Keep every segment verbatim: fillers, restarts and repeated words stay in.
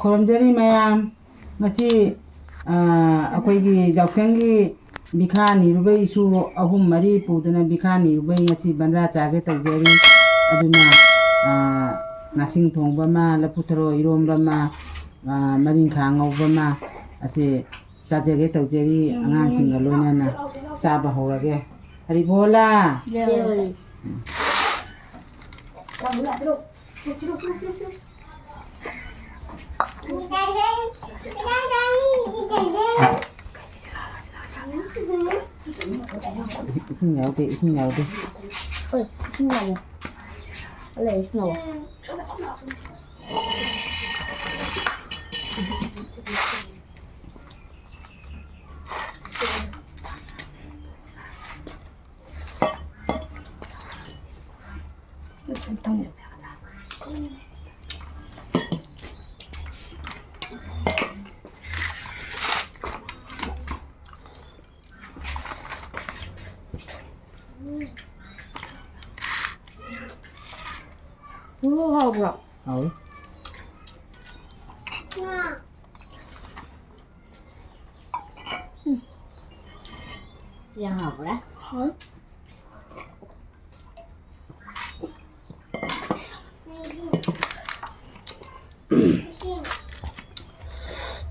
ꯈꯨꯔꯨꯝꯖꯔꯤ ꯃꯌꯥꯝ꯫ ꯉꯁꯤ, ꯑ, ꯑꯩꯈꯣꯏꯒꯤ ꯌꯥꯎꯁꯪꯒꯤ ꯕꯤꯈꯥ ꯅꯤꯔꯨꯕꯩ ꯏꯁꯨ ꯑꯍꯨꯝ ꯃꯔꯤ ꯄꯨꯗꯨꯅ ꯕꯤꯈꯥ ꯅꯤꯔꯨꯕꯩ ꯉꯁꯤ ꯕꯟꯗ꯭ꯔꯥ ꯆꯥꯒꯦ ꯇꯧꯖꯔꯤ꯫ ꯑꯗꯨꯅ, ꯑ, ꯉꯥꯁꯤꯡ ꯊꯣꯡꯕ ꯑꯃ, ꯂꯐꯨ ꯊꯔꯣ ꯏꯔꯣꯝꯕ ꯑꯃ, ꯑ, ꯃꯔꯤꯡꯈꯥ ꯉꯧꯕ ꯑꯃ, ꯑꯁꯤ ꯆꯥꯖꯒꯦ ꯇꯧꯖꯔꯤ꯫ ꯑꯉꯥꯡꯁꯤꯡꯒ ꯂꯣꯏꯅꯅ ꯆꯥꯕ ꯍꯧꯔꯒꯦ꯫ ꯍꯔꯤꯕꯣꯂꯥ! ꯏꯁꯤꯡ ꯌꯥꯎꯗꯦ, ꯏꯁꯤꯡ ꯌꯥꯎꯗꯦ꯫ ꯍꯣꯏ, ꯏꯁꯤꯡ ꯌꯥꯎꯋꯦ꯫ ꯑꯂꯦ, ꯏꯁꯤꯡ ꯌꯥꯎꯋꯦ꯫ ꯎ, ꯍꯥꯎꯕ꯭ꯔꯣ? ꯍꯥꯎꯏ꯫ ꯌꯥꯝ ꯍꯥꯎꯕ꯭ꯔꯥ? ꯍꯥꯎꯏ꯫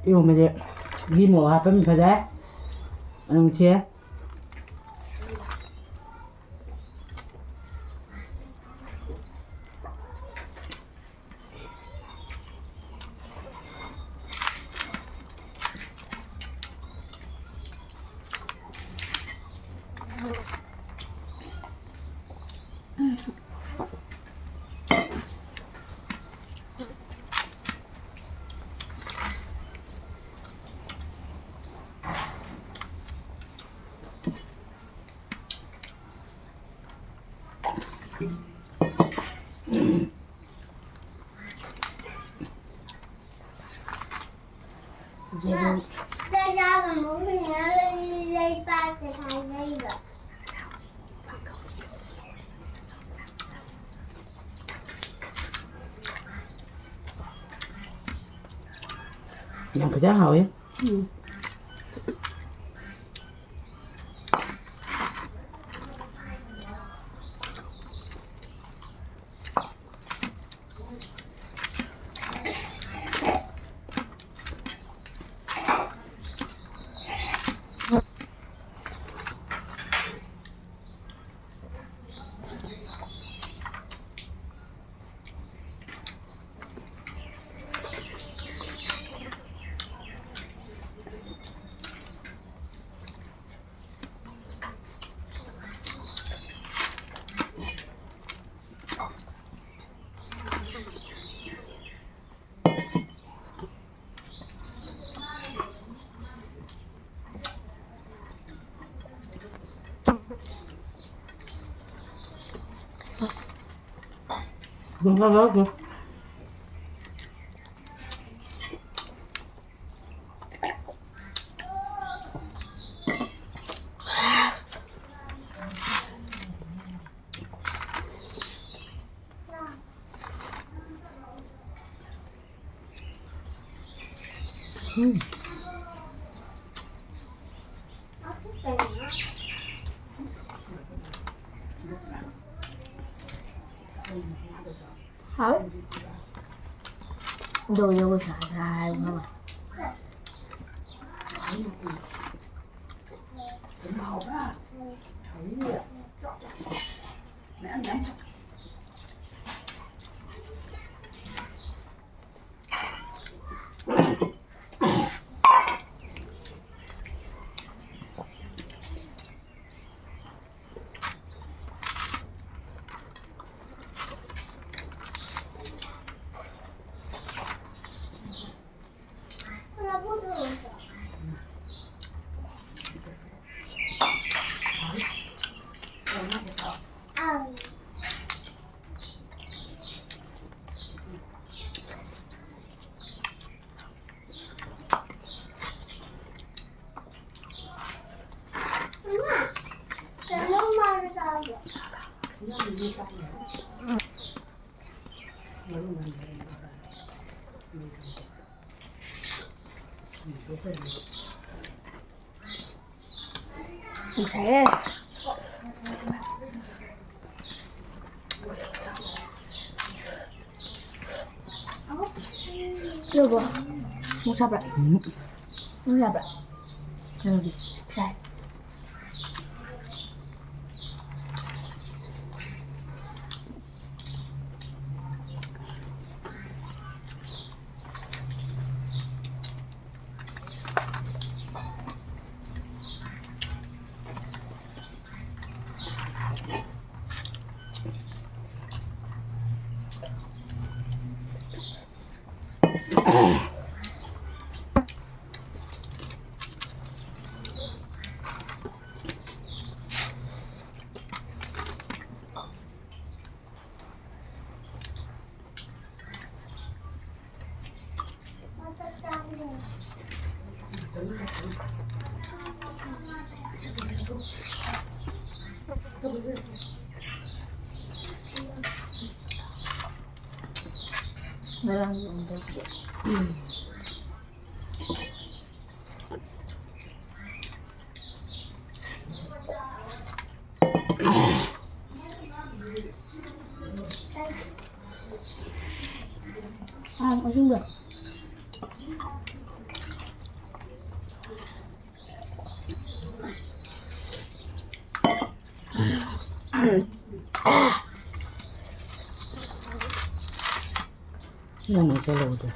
ꯏꯔꯣꯝꯕꯁꯦ ꯘꯤ ꯃꯣꯔꯣꯛ ꯍꯥꯞꯄꯅ ꯐꯖꯔꯦ꯫ ꯃꯅꯝꯁꯦ꯫ ꯌꯦꯔꯨꯝ꯫ ꯌꯥꯝ ꯐꯖꯅ ꯍꯥꯎꯋꯦ꯫ ꯎꯝ꯫ ꯍꯥꯎ꯫ ꯗꯣ ꯌꯣꯒ ꯁꯥ ꯁꯥ ꯍꯥꯏꯕ ꯈꯪꯉꯣꯏ꯫ ꯅꯨꯡꯁꯥꯏꯌꯦ꯫ ꯌꯧꯕ꯭ꯔꯣ? ꯅꯨꯡꯁꯥꯕ꯭ꯔꯥ? ꯎꯝ꯫ ꯅꯪ ꯌꯥꯕ꯭ꯔꯥ? ꯅꯪꯗꯤ? ꯁꯥꯏ꯫ ꯉꯔꯥꯡꯒꯤ ꯑꯣꯏꯅ ꯇꯧꯕꯗꯤ꯫ ꯑꯥ, ꯑꯍꯤꯡꯕ꯫ ꯅꯪꯅ ꯆꯠꯂꯨꯕꯗꯣ꯫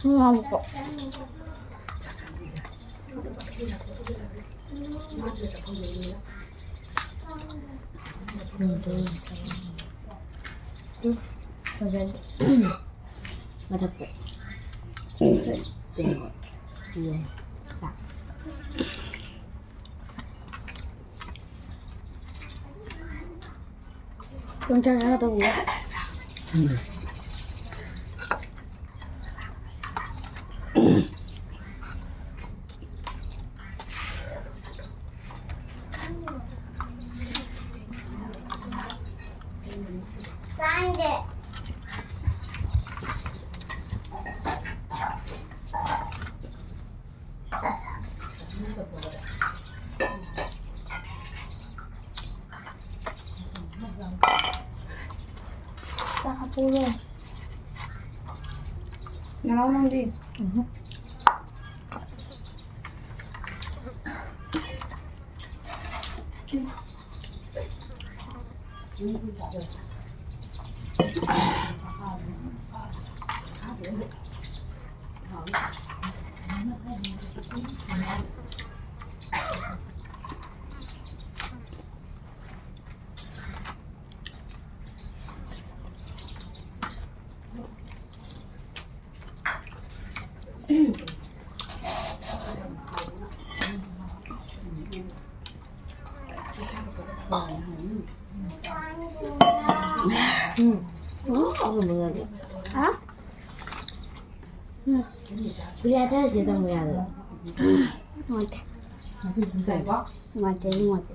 ꯉꯥꯎꯕ꯫ ꯎꯝ, ꯐꯖꯅ꯫ ꯃꯊꯛꯇ꯫ ꯁꯦꯡꯕ꯫ ꯌꯦꯡ꯫ ꯁꯥ꯫ ꯀꯣꯟꯊꯔꯒ ꯇꯧꯕꯤꯌꯨ꯫ ꯎꯝ꯫ ꯆꯥꯛ ꯍꯥꯞꯄꯛꯎꯔꯣ? ꯅꯅꯥꯎ ꯅꯪꯗꯤ? ꯎꯝꯍꯨꯝ꯫ ꯎꯝ. ꯎꯝ. ꯎꯝ. ꯎꯝ. ꯎꯝ. ꯅꯨꯡꯉꯥꯏꯇꯦ. ꯅꯨꯡꯉꯥꯏꯇꯦ, ꯅꯨꯡꯉꯥꯏꯇꯦ꯫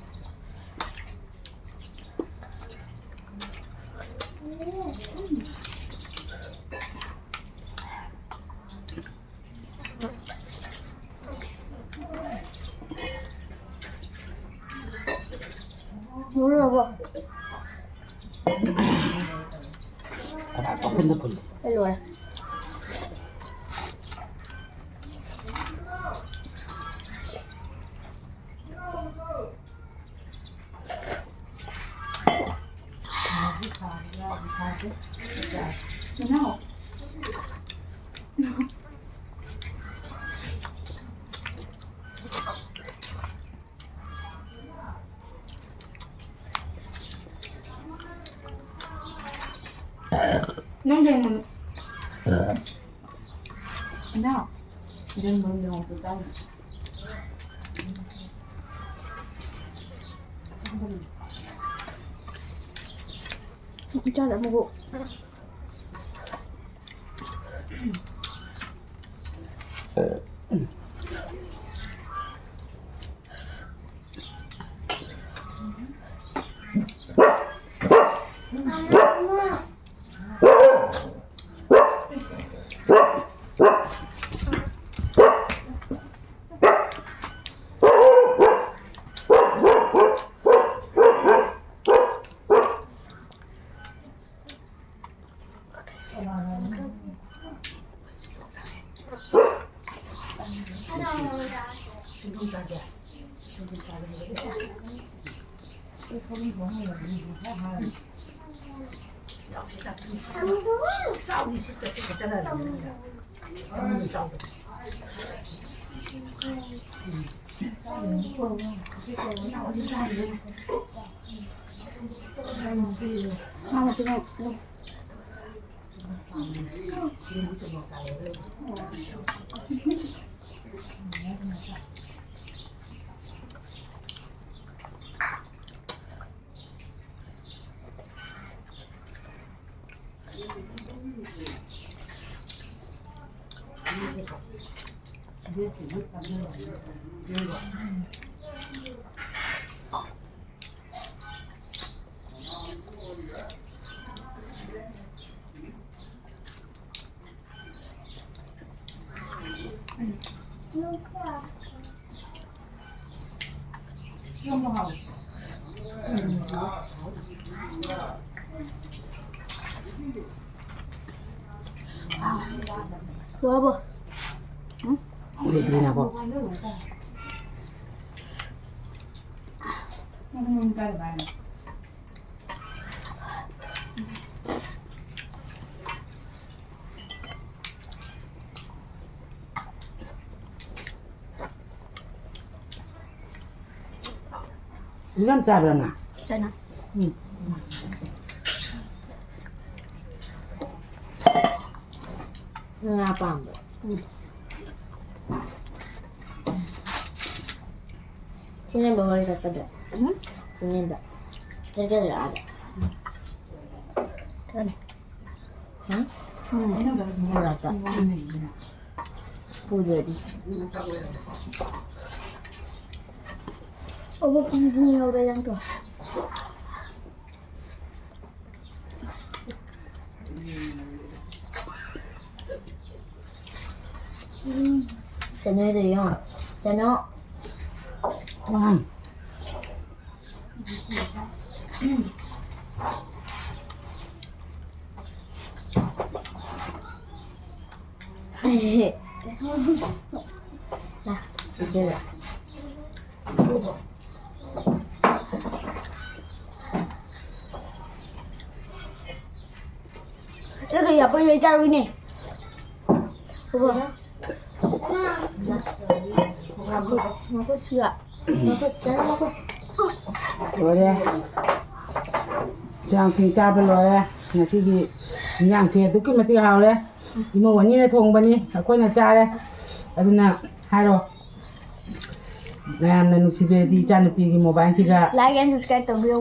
ꯂꯣꯏꯔꯕꯣ? ꯈꯔ ꯄꯥꯛꯐꯝꯗ ꯐꯨꯜꯂꯤ꯫ ꯑꯩ ꯂꯣꯏꯔꯦ꯫ ꯅꯪ ꯌꯦꯔꯨꯝ ꯃꯔꯨ-, ꯏꯅꯥꯎ, ꯌꯦꯔꯨꯝ ꯃꯔꯨꯝꯗꯣ ꯑꯃꯨꯛꯇ ꯆꯥꯎ꯫ ꯆꯥꯗ ꯑꯃꯨꯛ꯫ ꯂꯣꯏꯗ꯭ꯔꯤꯅꯦꯕꯣ꯫ ꯌꯥꯝ ꯆꯥꯕ꯭ꯔꯥ ꯅꯪ? ꯆꯥꯏꯅ꯫ ꯎꯝ꯫ ꯉꯥ ꯄꯥꯝꯕ꯭ꯔꯥ? ꯎꯝ꯫ ꯁꯤꯅꯦꯝꯕ ꯍꯣꯏ ꯆꯠꯄꯗ꯫ ꯎꯝ꯫ ꯁꯤꯅꯦꯝꯕ꯫ ꯆꯠꯀꯗ꯭ꯔꯥ ꯑꯥꯗ? ꯆꯠꯂꯦ꯫ ꯍꯥ? ꯎꯝ꯫ ꯃꯣꯔꯣꯛꯇ꯫ ꯎꯝ꯫ ꯄꯨꯗ꯭ꯔꯗꯤ꯫ ꯑꯣ, ꯐꯪꯗꯅ ꯌꯥꯎꯔꯦ ꯌꯥꯝ ꯇꯧ꯫ ꯆꯅꯨꯗꯣ ꯌꯦꯡꯉꯣ꯫ ꯆꯅꯨ꯫ ꯎꯝ꯫ ꯂꯥ, ꯏꯆꯦꯗ꯫ ꯑꯗꯨꯒ ꯌꯥꯄꯣꯏ ꯂꯣꯏ ꯆꯥꯔꯨꯏꯅꯦ꯫ ꯂꯣꯏꯔꯦ꯫ ꯆꯥꯛꯁꯤꯡ ꯆꯥꯕ ꯂꯣꯏꯔꯦ꯫ ꯉꯁꯤꯒꯤ ꯏꯟꯖꯥꯡꯁꯦ ꯑꯗꯨꯛꯀꯤ ꯃꯇꯤꯛ ꯍꯥꯎꯔꯦ꯫ ꯏꯃꯧ ꯑꯅꯤꯅ ꯊꯣꯡꯕꯅꯤ, ꯑꯩꯈꯣꯏꯅ ꯆꯥꯔꯦ꯫ ꯑꯗꯨꯅ ꯍꯥꯏꯔꯣ, ꯃꯌꯥꯝꯅ ꯅꯨꯡꯁꯤꯕꯤꯔꯗꯤ ꯏꯆꯥꯅꯨꯄꯤꯒꯤ ꯃꯣꯕꯥꯏꯜꯁꯤꯒ꯫ Like and subscribe ꯇꯧꯕꯤꯌꯣ꯫